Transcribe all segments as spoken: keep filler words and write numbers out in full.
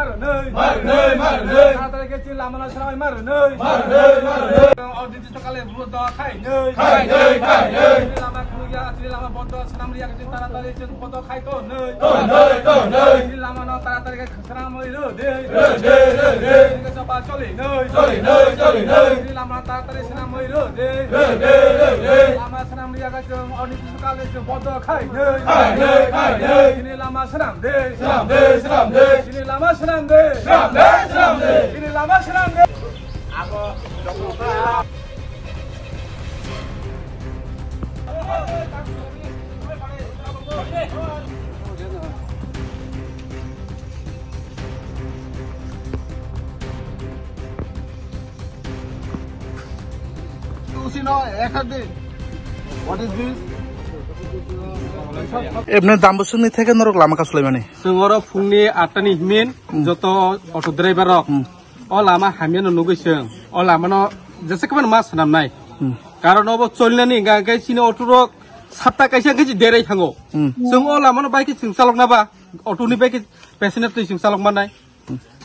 Marnoi. Marnoi, marnoi. Taratari khe chini lama no swnamwi marnoi. Marnoi, marnoi. Audit sokale bondo khainoi. Khainoi, khainoi. Chini lama khulukya, chini lama bondo swnamliya khe chini taratari chini bondo khai tonoi. Tonoi, tonoi. Chini lama no taratari khe swnamwi rwdi. Rwdi, rwdi. Chini khe choba cholinoi. Cholinoi, cholinoi. Chini lama no taratari swnamwi rwdi. Rwdi, rwdi. Lama swnamliya khe chini audit sokale chini bondo khainoi. Khainoi, khainoi. Chini lama swnam de. Swnam de, swnam de. Chini lama swnam de. Swnam de, swnam de. Chini lama swnam de. Abo doktor. What is this? Ebne Dambusungni theke norok lama kasulaimani. Chwng oro phungni atta ni himin Hmm. joto auto driver rok Hmm. o lama hamya no nugwi chwng o lama no jesa kwbangma swnamnai. Hmm. Karon obo cholnani hingka hingke chini auto rok sapta kaisa hingke derai thango. Hmm. Chwng o lama no bai khe chwng chalok na ba auto ni bai khe passenger twi chwng chalok manai.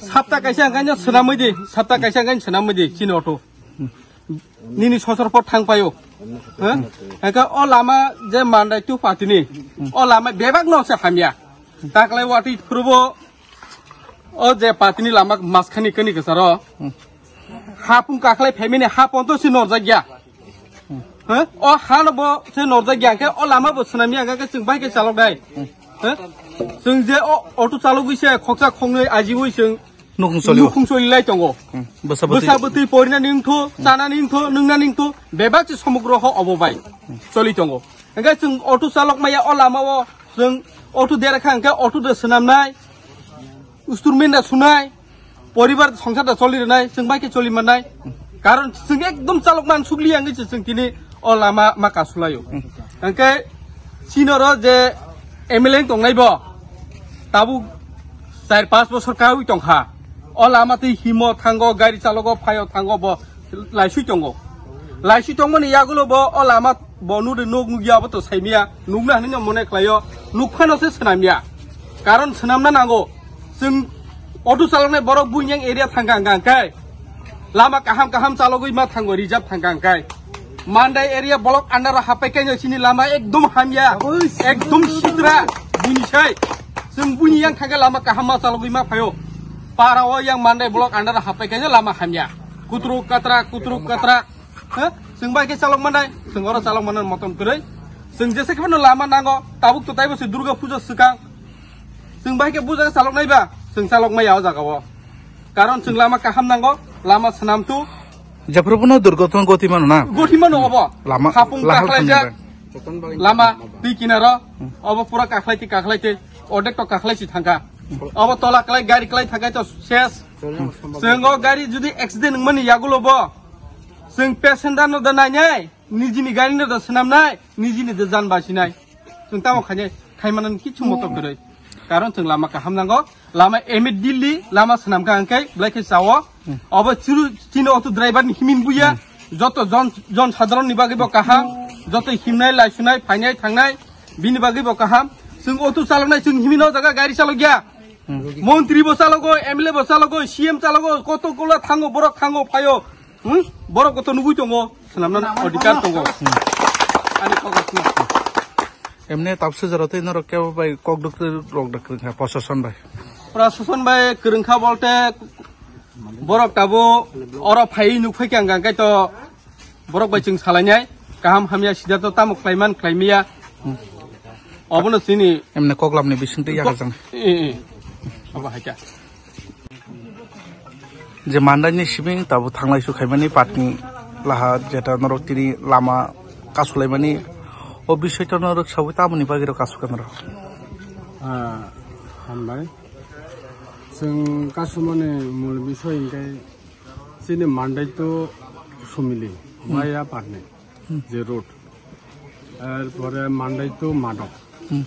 Sapta kaisa hingke swnamwi di, sapta kaisa hingke swnamwi di chini auto. Nini sosor pot thang paio. Ha? Hingke o lama je mandai tu patini. O lama bebak no se hamya. Taklai wati phurubo o je patini lama maskhani kani kesaro. Hapung kaklai phaimani hapon to si norjak ya. Ha? O hano bo se norjak ya ke o lama bo swnamya hingke chwng bai ke chalok dai. Ha? Chwng je o auto chalogwi se khoksa khongnwi ajiwi chwng Nukhung solio. Nukhung solilai tongo. Hmm. Bwsa bwtwi. Bwsa bwtwi porina ningtho, chana ningtho, nungna ningtho, bebak se somogro ho obo bai. Choli tongo. Hingke chwng auto chalok maya o lama o chwng auto dera kha hingke auto de swnamnai. Usturmen da sunai. Poribar songsar da choli rwnai, chwng bai khe choli mannai. Karon chwng ekdom chalok man sukli ang se chwng tini o lama ma kasulaio. Hingke sinoro je M L A tongnai bo tabuk char panch bosor kaui tongkha. O lama twi himo thango, gari chalogo, phaio thango bo laisui tongo. Laisui tongmani yagulo bo o lama bo nuri nuk nukya bo to saimya. Nukna hinwi no mone khlaio. Nukphano se swnamya. Karon swnamna nango. Chwng auto chaloknai borok buinyang area thangka hingka hingkai. Lama kaham kaham chalogwi ma thango, reserve thangka hingkai. Mandai area block under o hapai kaino chini lama ekdom hamya, ekdom sitra, bini sai. Chwng buini yang thangka lama kaham ma chalogwi ma phaio. Para o yang Mandai block under o hapai kaino lama hamya. Kutruk katrak, kutruk katrak. Ha? Chwng bai khe chalok manai, chwng oro chalok manai motom kwrwi. Chwng jesa khe no lama nango, tabuk to taibo se Durga puja swkang. Chwng bai khe buja chalok nai ba, chwng chalok maya o jaga o. Karon chwng lama kaham nango, lama swnam tu. Jephru bono durgotno goti mano na? Goti mano obo. Lama, Hapung lahal kaklaijak. Thangni bai. Lama twi kinaro, obo pura kaklai ti kaklai ti, odek to kaklai si thangka. Obo tola klai, gari klai thangka to ses. Chwng o gari judi accident wngmani yagulo bo, chwng passenger no da nainai, nijini gari no da swnamnai, nijini da jan basinai. Chwng tamo khainai, khaimanani kichu motok kwrwi. Karon chwng lama kaham nango, lama immediately lama swnamkha hwnkhe belai khe chao. Obo churu chini auto driver ni himin buya, joto jon, jon sadharon ni bagwi bo kaham, joto himnai, laisunai, phainai, thangnai, bini bagwi bo kaham. Chwng auto chaloknai, chwng himin o jaga gari chalokya. Montri bo chalogo, M L A bo chalogo, C M chalogo, koto kola thango, borok thango, phaio. Hmm? Borok koto nugui tongo, swnamnani odhikar tongo. Ani kok asno. Emne tapse jora tei norok kebo bai kok dok rok dok rok kha, proshashan bai. Proshashan bai kwrwng kha bolte borok tabo oro phai nuk phai khe ang khe to borok bai chwng salainai kaham hamya sida to tamo khlaiman khlaimiya. Obono chini Emne koklamni bisingtwi yakarjang. Eh, eh. Abo hai kha. Je mandaini simi tabo thanglai su khaimani patni laha jeta norok tini lama kasulaimani o bisoi to norok sawi tamoni bagwi rok kasukha norok. Ah, hambai. Chwng kasumani mul bisoi hwnkhe chini mandai to sumili, hmm, maya patni. Hmm. Je road. Erpore Mandai to Madok. Hmm.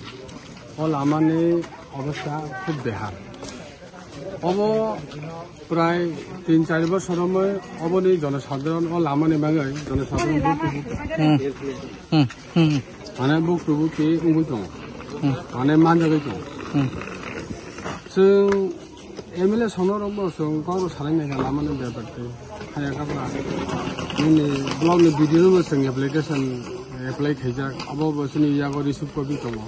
O lamani obostha khub behar. Obo prai tin char bosor romwi oboni jonosadharon o lamani bagwi jonosadharon buktu buktu. Hmm. Hmm. Hmm. Mane buktu bukti wngwi tongo. Hmm. Mane manjagwi tongo. Hmm. Chwng M L A songno rok bo chwng kok rok salai nai kha lama ni bepar tei haya kha bwla. Nini block ni video no bo chwng application apply khaijak, abo bo chini yago receive copy tongo.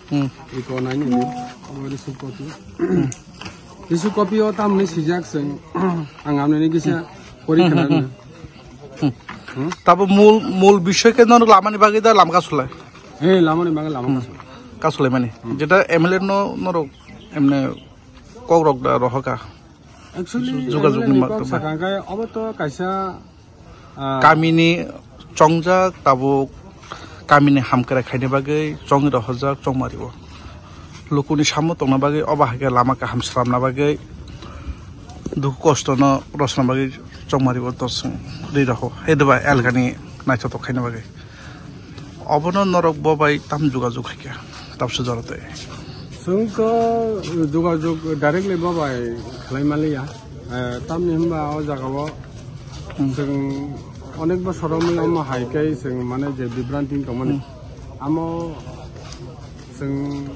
Hmm. Iko nai nini, abo receive copy. Receive copy o tamni sijak chwng ang amni ni kisa pori khna rwna. Hmm. Tabo mul, mul bishoy khe norok lama ni bagwi da lama kasulai? Eh, lama ni bagwi lama kasulai. Kasulai mani. Hmm. Jeta M L A no norok emne kok rok da rohor kha. Actually, jogajog ni M L A ni ma-, kok ma- sakha khe obo to kaisa, ah, kamini chongjak tabuk kamini hamkrai khaina bagwi chongwi rohorjak chongmari o. Lukuni samo tongna bagwi obo hai khe lama kaham swnamna bagwi dukhu kosto no rwchapna bagwi chongmari o to chwng ri roho. Hai doba elgani naithotok khaina bagwi. Obono norok bo bai tam jogajog hai khe, tabse jora tei. Chwng to jogajog directly bo bai khlai maliya. Eh, tamni hwnba o jaga o Hmm. chwng onek bosor romwi omo hai khe chwng mane je bibranti tongmani. Hmm. Amo chwng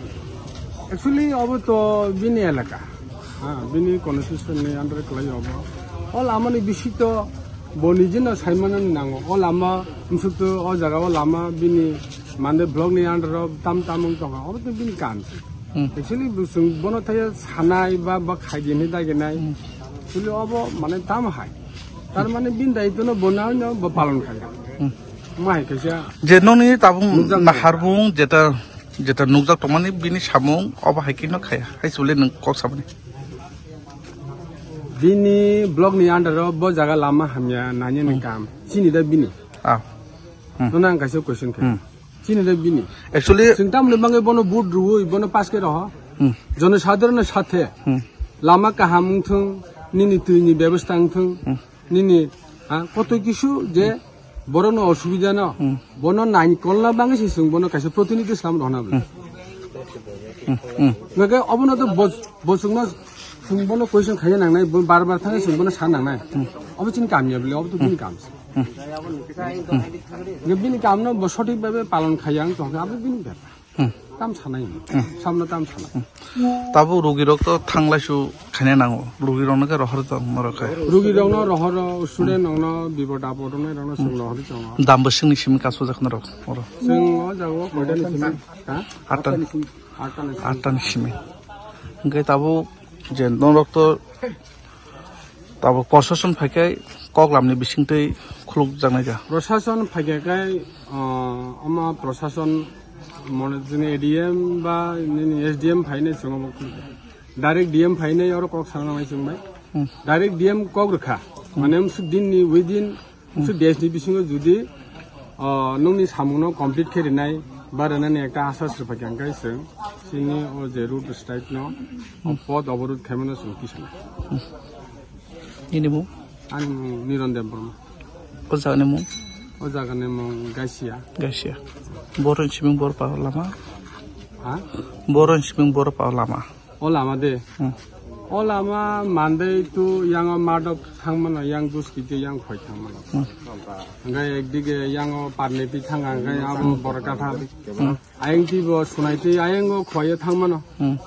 actually obo to bini elaka. Ha, bini constitution ni under khlai obo. O lama ni bisi to bo nijino saimano nango. O lama, msuk to o jaga o lama bini mande block ni under o tam tam wng tongkha. Obo to bini kam. Hmm. Actually, bo chwng bono thaya sanai ba, ba khai di hinwi daginai. Hmm. Actually, obo mane tam hai. Tar mane bini daitwno bo nai no bo palon khai. Hmm. Ma hai kaisa Je noni tabung nukjak naharbung jeta, jeta nukjak tongmani bini samung obo hai khe no khaya. Hai sibole nwng kok samani. Bini block ni under o bo jaga lama hamya nani ni Hmm. kam. Chini da bini. Ah. Hmm. Nono ang kaisa question khe. Hmm. Chini da bini. Actually Chwng tamni bagwi bono vote rwui bono pass khe roho. Hmm. Jono sadharano sathe. Hmm. Lama kaham wngthung, nini twi ni bebostha wngthung, Hmm. nini, ha, kotoi kisu je borokno osubida no, Hmm. bono naikolna bagwi se chwng bono kaisa protinidhi slam rohna bwle. Hmm. Hmm. Hmm. Hwnkhe obono to bo-, bo chwngno chwng bono question khaina nangnai, bo bar bar thangwi chwng bono sa nangnai. Hmm. Obo chini kamya bwle, obo to chini Hmm. kam se. Hmm. Hmm. Hwnkhe bini kamno bo sothik bhabe palon khaiya wng tongkha, abo bini bepar. Hmm. Tam sanai. Hmm. Samno tam sanai. Hmm. Tabo rugirok to thanglaisu khaina nango. Rugirokno khe rohor tong norok khe. Rugirokno rohoro, student rokno, bipod apod rokno rokno chwng rohorwi tongo. Dam bwswkni simi kasu jak norok oro. Chwng o jago koitani simi, ha? Attani. Attani simi. Attani simi. Hwnkhe tabo je norok to Tabuk prosason phaikhai koklamni bisingtwi khulukjaknai da? Prosason phaikhai, ah, ama prosason mone jini A D M ba nini S D M phainai chwng obo khulukya. Direct D M phainai oro kok sangnai chwng bai. Hmm. Direct D M kok rwkha. Hmm. Mane msuk dinni within Hmm. So, desni bisingo judi, ah, nungni samungno complete khe rinai ba rinani ekta asa swrwkha khe, hwnkhe chwng chini o je road strike no, o Hmm. pod oborod khaimano chwng tisana. Hmm. Nini mung? Ani mung Niron Debbarma. O jagani mung? O jagani mung Gaisia. Gaisia. Boron siming bor pa lama? Ha? Boron siming bor pa lama? O lama de. Hmm. O lama mandai tu yang o madok thangmano, yang duskiti, yang khoi thangmano. Hmm. Hwnkhe ekdige yang o parneti thanga, hwnkhe abo Borokatha. Hmm. Ayang ti bo sunaiti ayang o khoi thangmano. Hmm.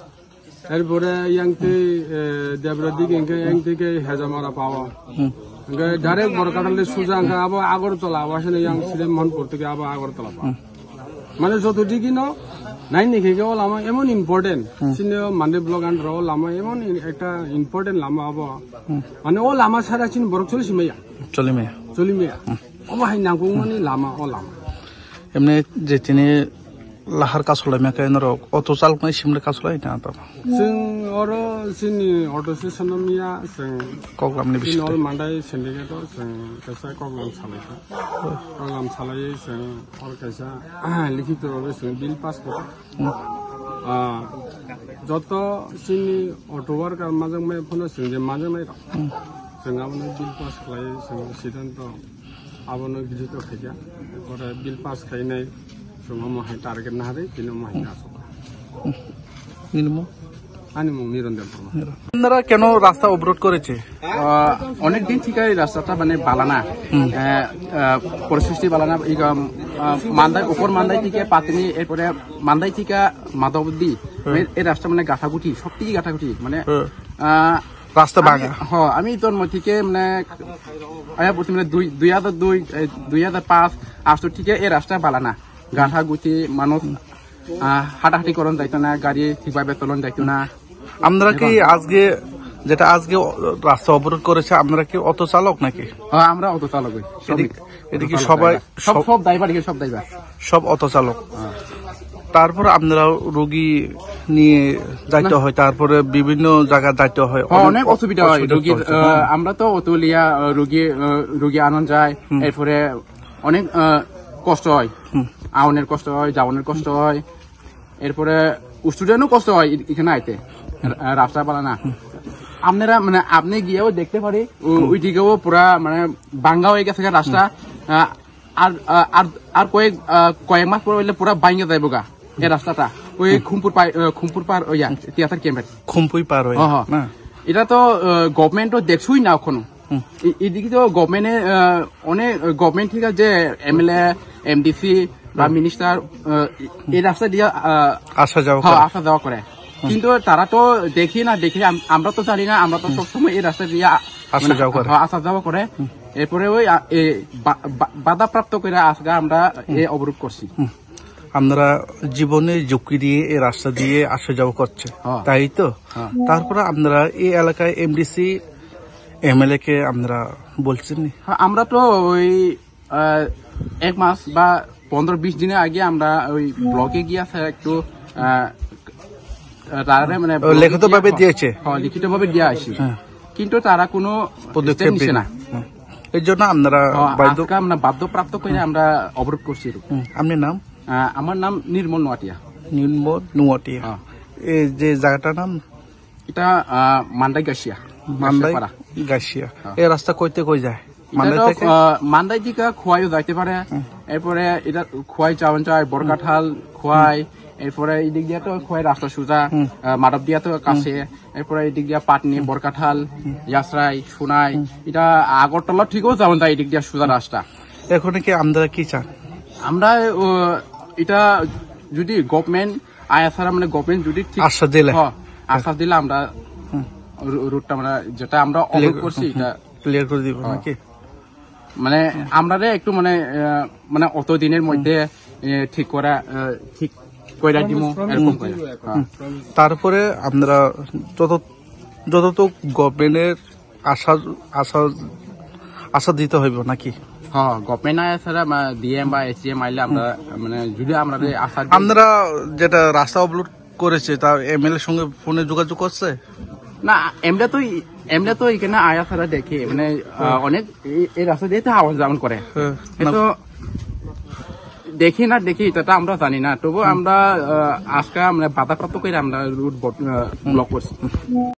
Erpore yang ti, eh, Debra dige hwnkhe yang ti khe Hejamara pao. Hmm. Hwnkhe direct Borokatha le suja hwnkhe abo Agartala, abo asene yang Sri Mohanpur theke abo Agartala pao. Hmm. Mane joto digi no nai ni khe o lama emon important. Hmm. Sini o mande block under o lama emon in-, ekta important lama abo. Hmm. Mane o lama sara chini borok choli simaya. Choli maya. Choli maya. Hmm. Obo hai nangkukmani lama o lama. Emne je tini lahar kasulai ma khe norok auto chaloknai simle kasulai na to? Chwng oro chini auto station o miya chwng Koklamni chini bisingo. Oro mandai syndicate o chwng kaisa koklam salaikha. Koklam salaiwi chwng oro kaisa likhito rogwi chwng bill pass kha. Hmm. Ah, joto chini auto worker majak mai phano chwng je majak nai rok. Hmm. Chwng abono bill pass khlai chwng siddhanto abono grijito khaikha. Ore bill pass khainai chwng omo hai target naharwi tini omo hai Hmm. Nini mung? Ani mung Niron Debbarma. আপনারা কেন রাস্তা অবরোধ করেছে? আহ, অনেক দিন থেকে এই রাস্তাটা মানে বালা না। হুম। আহ, আহ, পরিস্থিতি বালা না। এই, আম, আহ, মান্দাই, উপর মান্দাই থেকে পাতিনি, এরপরে মান্দাই থেকে মাধবদী, হুম। এই, এই রাস্তা মানে গাঁথাগুটি, সব থেকে গাঁথাগুটি, মানে, হুম। আহ, রাস্তা আমি, ভাঙা। হ, আমি জন্ম থেকে মানে আয়া পড়ছি মানে দুই, দুই হাজার দুই, এই দুই হাজার পাঁচ, আষ্ট থেকে এই রাস্তা বালা না। গাঠা গুটি মানুষ, আহ, হাঁটাহাঁটি করন যাইতো না, গাড়ি ঠিকভাবে চলন যাইতো না। আপনারা কি এবার আজকে, যেটা আজকে রাস্তা অবরোধ করেছে, আপনারা কি অটো চালক নাকি? হ্যাঁ, আমরা অটো চালক, ওই, এটা, শ্রমিক। এটা কি অটো চালক সবাই, ড্রাইভার। সব, সব, সব ড্রাইভার, এখানে সব ড্রাইভার। সব অটো চালক? হ্যাঁ। তারপরে আপনারা রুগী নিয়ে যাইতে না। হয়, তারপরে বিভিন্ন জায়গা যাইতে হয়, হ্যাঁ, অনেক অনেক অ-, অসুবিধা হয়। অসুবিধা রুগীর, চলছে, হ্যাঁ। আহ, আমরা তো অটো লিয়া, আহ, রুগী, আহ, রুগী আনন যায়, হুম। এরপরে অনেক, আহ, কষ্ট হয়। হুম। আউনের কষ্ট হয়, যাওনের কষ্ট হয়, এরপরে স্টুডেন্টও কষ্ট হয় এ-, এখানে আইতে, রা-, রাস্তা পালা না। আপনারা মানে আপনি গিয়েও দেখতে পারি, ও-, হুম। ওইদিকেও পুরা মানে ভাঙ্গা হয়ে গেছে রাস্তা। হুম। আহ, আর, আহ, আর, আর কয়েক, আহ, কয়েক মাস পরে হইলে পুরা ভাঙ্গা যাইবো গা এই রাস্তাটা। ওই হুম। খুমপুর পার, আহ, খুমপুর পার, ওই ইয়া, হুম। তিয়াত্তর ক্যাম্পের। খুমপুই পার হয়ে, হ্যাঁ, হ্যাঁ। না? এটা তো, আহ, গভর্নমেন্টও দেখছই না এখনো। হুম। এ-, এদিকে তো গভর্নমেন্টে, আহ, অনেক, আহ, গভর্নমেন্ট ঠিক আছে, এমএলএ, এমডিসি বা হুম। মিনিস্টার, আহ, এই রাস্তা দিয়ে, আহ, আসা যাওয়া হ্যাঁ, করে। আসা যাওয়া করে। হুম। কিন্তু তারা তো দেখি না, দেখি আম-, আমরা তো জানি না, আমরা তো হুম। সবসময় এই রাস্তা দিয়ে আ-, আসা মানে, যাওয়া করে। হ্যাঁ, আসা যাওয়া করে। হুম। এরপরে ওই, আ, এ, বা-, বা-, বাধাপ্রাপ্ত করে আজকে আমরা হুম। এ অবরোধ করছি। হুম। আপনারা জীবনের ঝুঁকি দিয়ে এই রাস্তা দিয়ে আসা যাওয়া করছে, হ্যাঁ। তাই তো? হ্যাঁ। তারপরে আপনারা এই এলাকায় এমডিসি, এমএলএ কে আপনারা বলছেন নি? হ্যাঁ, আমরা তো ওই, আহ, এক মাস বা পনেরো বিশ দিনের আগে আমরা ওই ব্লকে গিয়ে আছে একটু, আহ, তারারে মানে ও, ব্লকে লিখিতভাবে গিয়ে দিয়েছে? হ্যাঁ, লিখিতভাবে দিয়ে আসি। হ্যাঁ। কিন্তু তারা কোনো পদক্ষেপ স্টেপ নিছে নেই। না। হুম। এর জন্য আপনারা হ্যাঁ, বাধ্য আজকে আমরা বাধ্যপ্রাপ্ত করে আমরা অবরোধ করছি এরকম। হুম, আপনার নাম? আহ, আমার নাম নির্মল নোয়াটিয়া। নির্মল নোয়াটিয়া। হ্যাঁ। এই যে জায়গাটার নাম? এটা, আহ, মান্দাই গাছিয়া। মান্দাই গাছিয়াপাড়া। গাছিয়া। হ্যাঁ। এই রাস্তা কইতে কই যায়? এটা মান্দাই তো, থেকে? আহ, মান্দাই দিকে খোয়াইও যাইতে পারে। হুম। এরপরে এটা খোয়াই চাওয়ান চাই, বরকাঠাল, খোয়াই, এরপরে এই দিক দিয়ে তো খোয়াই রাস্তা সোজা, হুম। আহ, মাধব দিয়া তো কাছে, এরপরে এই দিক দিয়ে পাটনি, বরকাঠাল, হুম। ইয়াসরাই, সোনাই, হুম। এটা আগরতলা ঠিকও যাওয়ান যায় এই দিক দিয়ে সোজা রাস্তা। এখন কি আপনারা কি চান? আমরা, ও, এটা যদি গভর্নমেন্ট আয়া ছাড়া মানে গভর্নমেন্ট যদি ঠিক আশ্বাস দিলে? হ্যাঁ, আশ্বাস দিলে আমরা হুম। রু-, রুটটা আমরা যেটা আমরা ক্লিয়ার, অবরোধ করছি হুম, এটা ক্লিয়ার করে দিব হ্যাঁ। নাকি? মানে আমরারে একটু মানে, আহ, মানে অত দিনের মধ্যে, এ, ঠিক করা, আহ, ঠিক কইরা দিমু, এরকম কইরা। হ্যাঁ। হুম। তারপরে আমরা যত, যতটুক গভর্নমেন্টের আশা, আশা, আশা দিতে হইব নাকি? হ্যাঁ, গভর্নমেন্ট আয়া ছাড়া বা ডিএম বা এসডিএম আইলে আমরা, মানে, যদি আমরা যে আশা দিই আপনারা যেটা রাস্তা অবরোধ করেছে, তা এমএলএ সঙ্গে ফোনে যোগাযোগ করছে? না, এমনি তো, এমনি তো এখানে আয়া ছাড়া দেখি, মানে, আহ, অনেক এই, এই রাস্তা দিয়ে তো আওয়া যাওয়া করে। হ্যাঁ, এ না। তো দেখি না দেখি, এটা তো আমরা জানি না। তবু হুম। আমরা, আহ, আজকে আমরা বাধাপ্রাপ্ত করে আমরা রুট বট-, আহ, ব্লক করছি।